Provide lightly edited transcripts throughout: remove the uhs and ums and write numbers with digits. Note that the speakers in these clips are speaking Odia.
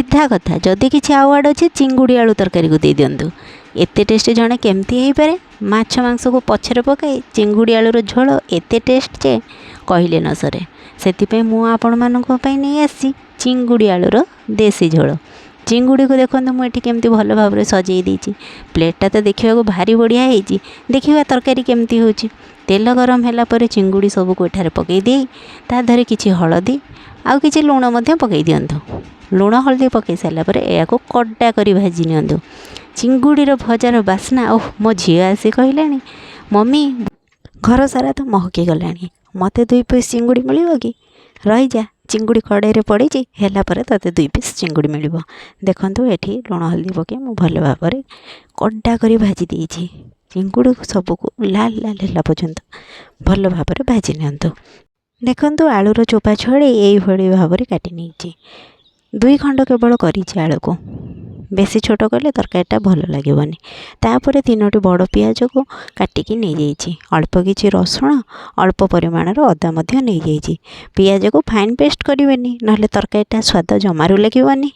ସିଧା କଥା, ଯଦି କିଛି ଆୱାର୍ଡ଼ ଅଛି, ଚିଙ୍ଗୁଡ଼ି ଆଳୁ ତରକାରୀକୁ ଦେଇଦିଅନ୍ତୁ। ଏତେ ଟେଷ୍ଟ ଜଣେ କେମିତି ହେଇପାରେ? ମାଛ ମାଂସକୁ ପଛରେ ପକାଇ ଚିଙ୍ଗୁଡ଼ି ଆଳୁର ଝୋଳ ଏତେ ଟେଷ୍ଟ ଯେ କହିଲେ ନ ସରେ। ସେଥିପାଇଁ ମୁଁ ଆପଣମାନଙ୍କ ପାଇଁ ନେଇ ଆସିଛି ଚିଙ୍ଗୁଡ଼ି ଆଳୁର ଦେଶୀ ଝୋଳ। ଚିଙ୍ଗୁଡ଼ିକୁ ଦେଖନ୍ତୁ, ମୁଁ ଏଠି କେମିତି ଭଲ ଭାବରେ ସଜେଇ ଦେଇଛି। ପ୍ଲେଟ୍ଟା ତ ଦେଖିବାକୁ ଭାରି ବଢ଼ିଆ ହେଇଛି। ଦେଖିବା ତରକାରୀ କେମିତି ହେଉଛି। ତେଲ ଗରମ ହେଲା ପରେ ଚିଙ୍ଗୁଡ଼ି ସବୁକୁ ଏଠାରେ ପକାଇ ଦେଇ ତା ଦେହରେ କିଛି ହଳଦୀ ଆଉ କିଛି ଲୁଣ ମଧ୍ୟ ପକାଇ ଦିଅନ୍ତୁ। ଲୁଣ ହଳଦୀ ପକାଇ ସାରିଲା ପରେ ଏହାକୁ କଡ଼ା କରି ଭାଜି ନିଅନ୍ତୁ। ଚିଙ୍ଗୁଡ଼ିର ଭଜାର ବାସ୍ନା, ଓଃ! ମୋ ଝିଅ ଆସି କହିଲାଣି, "ମମି, ଘର ସାରା ତ ମହକି ଗଲାଣି, ମୋତେ ଦୁଇ ପିସ୍ ଚିଙ୍ଗୁଡ଼ି ମିଳିବ କି?" ରହିଯା, ଚିଙ୍ଗୁଡ଼ି କଡ଼େଇରେ ପଡ଼ିଛି, ହେଲା ପରେ ତୋତେ ଦୁଇ ପିସ୍ ଚିଙ୍ଗୁଡ଼ି ମିଳିବ। ଦେଖନ୍ତୁ, ଏଠି ଲୁଣ ହଳଦୀ ପକାଇ ମୁଁ ଭଲ ଭାବରେ କଡ଼ା କରି ଭାଜି ଦେଇଛି। ଚିଙ୍ଗୁଡ଼ି ସବୁକୁ ଲାଲ ଲାଲ ହେଲା ପର୍ଯ୍ୟନ୍ତ ଭଲ ଭାବରେ ଭାଜି ନିଅନ୍ତୁ। ଦେଖନ୍ତୁ, ଆଳୁର ଚୋପା ଛଡ଼େଇ ଏଇଭଳି ଭାବରେ କାଟି ନେଇଛି। ଦୁଇ ଖଣ୍ଡ କେବଳ କରିଛି ଆଳୁକୁ, ବେଶୀ ଛୋଟ କଲେ ତରକାରୀଟା ଭଲ ଲାଗିବନି। ତାପରେ ତିନୋଟି ବଡ଼ ପିଆଜକୁ କାଟିକି ନେଇଯାଇଛି। ଅଳ୍ପ କିଛି ରସୁଣ, ଅଳ୍ପ ପରିମାଣର ଅଦା ମଧ୍ୟ ନେଇଯାଇଛି। ପିଆଜକୁ ଫାଇନ୍ ପେଷ୍ଟ କରିବେନି, ନହେଲେ ତରକାରୀଟା ସ୍ୱାଦ ଜମାରୁ ଲାଗିବନି।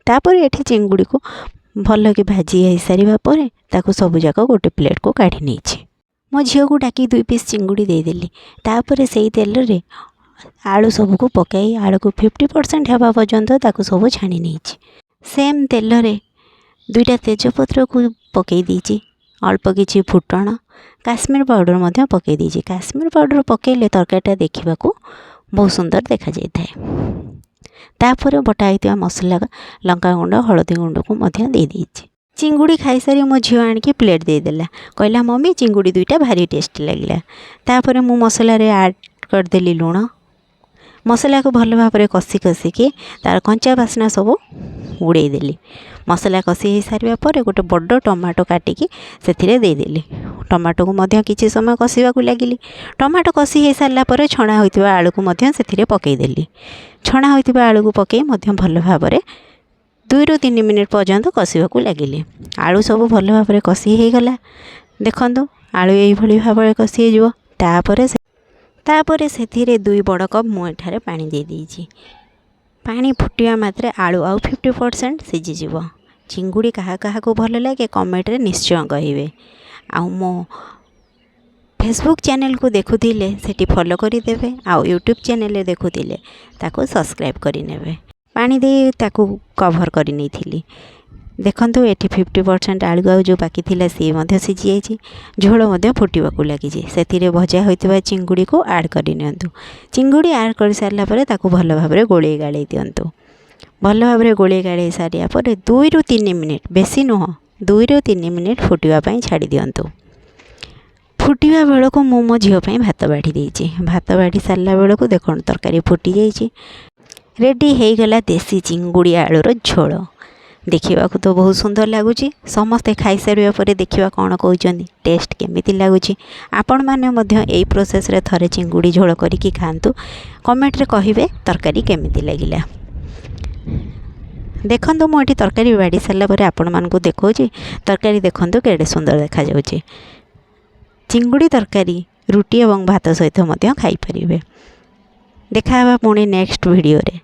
ତାପରେ ଏଠି ଚିଙ୍ଗୁଡ଼ିକୁ ଭଲକି ଭାଜି ହେଇସାରିବା ପରେ ତାକୁ ସବୁଯାକ ଗୋଟେ ପ୍ଲେଟ୍କୁ କାଢ଼ି ନେଇଛି। ମୋ ଝିଅକୁ ଡାକି ଦୁଇ ପିସ୍ ଚିଙ୍ଗୁଡ଼ି ଦେଇଦେଲି। ତାପରେ ସେଇ ତେଲରେ ଆଳୁ ସବୁକୁ ପକାଇ ଆଳୁକୁ 50% ହେବା ପର୍ଯ୍ୟନ୍ତ ତାକୁ ସବୁ ଛାଣି ନେଇଛି। ସେମ୍ ତେଲରେ ଦୁଇଟା ତେଜପତ୍ରକୁ ପକାଇ ଦେଇଛି, ଅଳ୍ପ କିଛି ଫୁଟଣ, କାଶ୍ମୀର ପାଉଡ଼ର ମଧ୍ୟ ପକାଇ ଦେଇଛି। କାଶ୍ମୀର ପାଉଡ଼ର ପକାଇଲେ ତରକାରୀଟା ଦେଖିବାକୁ ବହୁତ ସୁନ୍ଦର ଦେଖାଯାଇଥାଏ। ତାପରେ ବଟା ହେଇଥିବା ମସଲା, ଲଙ୍କାଗୁଣ୍ଡ, ହଳଦୀ ଗୁଣ୍ଡକୁ ମଧ୍ୟ ଦେଇଦେଇଛି। ଚିଙ୍ଗୁଡ଼ି ଖାଇସାରି ମୋ ଝିଅ ଆଣିକି ପ୍ଲେଟ୍ ଦେଇଦେଲା। କହିଲା, "ମମି, ଚିଙ୍ଗୁଡ଼ି ଦୁଇଟା ଭାରି ଟେଷ୍ଟି ଲାଗିଲା।" ତାପରେ ମୁଁ ମସଲାରେ ଆଡ଼୍ କରିଦେଲି ଲୁଣ। ମସଲାକୁ ଭଲ ଭାବରେ କଷି କଷିକି ତା'ର କଞ୍ଚା ବାସ୍ନା ସବୁ ଉଡ଼େଇ ଦେଲି। ମସଲା କଷି ହେଇସାରିବା ପରେ ଗୋଟେ ବଡ଼ ଟମାଟୋ କାଟିକି ସେଥିରେ ଦେଇଦେଲି। ଟମାଟୋକୁ ମଧ୍ୟ କିଛି ସମୟ କଷିବାକୁ ଲାଗିଲି। ଟମାଟୋ କଷି ହେଇସାରିଲା ପରେ ଛଣା ହୋଇଥିବା ଆଳୁକୁ ମଧ୍ୟ ସେଥିରେ ପକାଇଦେଲି। ଛଣା ହୋଇଥିବା ଆଳୁକୁ ପକାଇ ମଧ୍ୟ ଭଲ ଭାବରେ 2ରୁ 3 ମିନିଟ୍ ପର୍ଯ୍ୟନ୍ତ କଷିବାକୁ ଲାଗିଲି। ଆଳୁ ସବୁ ଭଲ ଭାବରେ କଷି ହେଇଗଲା। ଦେଖନ୍ତୁ, ଆଳୁ ଏଇଭଳି ଭାବରେ କଷି ହେଇଯିବ। ତାପରେ ସେଥିରେ ଦୁଇ ବଡ଼ କପ୍ ମୁଁ ଏଠାରେ ପାଣି ଦେଇଦେଇଛି। ପାଣି ଫୁଟିବା ମାତ୍ରେ ଆଳୁ ଆଉ 50% ସିଝିଯିବ। ଚିଙ୍ଗୁଡ଼ି କାହା କାହାକୁ ଭଲ ଲାଗେ, କମେଣ୍ଟରେ ନିଶ୍ଚୟ କହିବେ। ଆଉ ମୋ ଫେସବୁକ୍ ଚ୍ୟାନେଲକୁ ଦେଖୁଥିଲେ ସେଠି ଫଲୋ କରିଦେବେ ଆଉ ୟୁଟ୍ୟୁବ୍ ଚ୍ୟାନେଲରେ ଦେଖୁଥିଲେ ତାକୁ ସବସ୍କ୍ରାଇବ୍ କରିନେବେ। ପାଣି ଦେଇ ତାକୁ କଭର୍ କରି ନେଇଥିଲି। ଦେଖନ୍ତୁ, ଏଠି 50% ଆଳୁ ଆଉ ଯେଉଁ ବାକି ଥିଲା, ସିଏ ମଧ୍ୟ ସିଝିଯାଇଛି। ଝୋଳ ମଧ୍ୟ ଫୁଟିବାକୁ ଲାଗିଛି। ସେଥିରେ ଭଜା ହୋଇଥିବା ଚିଙ୍ଗୁଡ଼ିକୁ ଆଡ଼୍ କରିନିଅନ୍ତୁ। ଚିଙ୍ଗୁଡ଼ି ଆଡ଼୍ କରିସାରିଲା ପରେ ତାକୁ ଭଲ ଭାବରେ ଗୋଳେଇ ଗାଳେଇ ଦିଅନ୍ତୁ। ଭଲ ଭାବରେ ଗୋଳେଇ ଗାଳେଇ ସାରିବା ପରେ 2ରୁ 3 ମିନିଟ୍, ବେଶୀ ନୁହଁ, 2ରୁ 3 ମିନିଟ୍ ଫୁଟିବା ପାଇଁ ଛାଡ଼ି ଦିଅନ୍ତୁ। ଫୁଟିବା ବେଳକୁ ମୁଁ ମୋ ଝିଅ ପାଇଁ ଭାତ ବାଢ଼ି ଦେଇଛି। ଭାତ ବାଢ଼ି ସାରିଲା ବେଳକୁ ଦେଖନ୍ତୁ, ତରକାରୀ ଫୁଟି ଯାଇଛି। ରେଡ଼ି ହେଇଗଲା ଦେଶୀ ଚିଙ୍ଗୁଡ଼ି ଆଳୁର ଝୋଳ। ଦେଖିବାକୁ ତ ବହୁତ ସୁନ୍ଦର ଲାଗୁଛି। ସମସ୍ତେ ଖାଇସାରିବା ପରେ ଦେଖିବା କ'ଣ କହୁଛନ୍ତି, ଟେଷ୍ଟ କେମିତି ଲାଗୁଛି। ଆପଣମାନେ ମଧ୍ୟ ଏଇ ପ୍ରୋସେସ୍ରେ ଥରେ ଚିଙ୍ଗୁଡ଼ି ଝୋଳ କରିକି ଖାଆନ୍ତୁ। କମେଣ୍ଟରେ କହିବେ ତରକାରୀ କେମିତି ଲାଗିଲା। ଦେଖନ୍ତୁ, ମୁଁ ଏଠି ତରକାରୀ ବାଢ଼ି ସାରିଲା ପରେ ଆପଣମାନଙ୍କୁ ଦେଖାଉଛି। ତରକାରୀ ଦେଖନ୍ତୁ, କେଡ଼େ ସୁନ୍ଦର ଦେଖାଯାଉଛି। ଚିଙ୍ଗୁଡ଼ି ତରକାରୀ ରୁଟି ଏବଂ ଭାତ ସହିତ ମଧ୍ୟ ଖାଇପାରିବେ। ଦେଖା ହେବା ପୁଣି ନେକ୍ସଟ ଭିଡ଼ିଓରେ।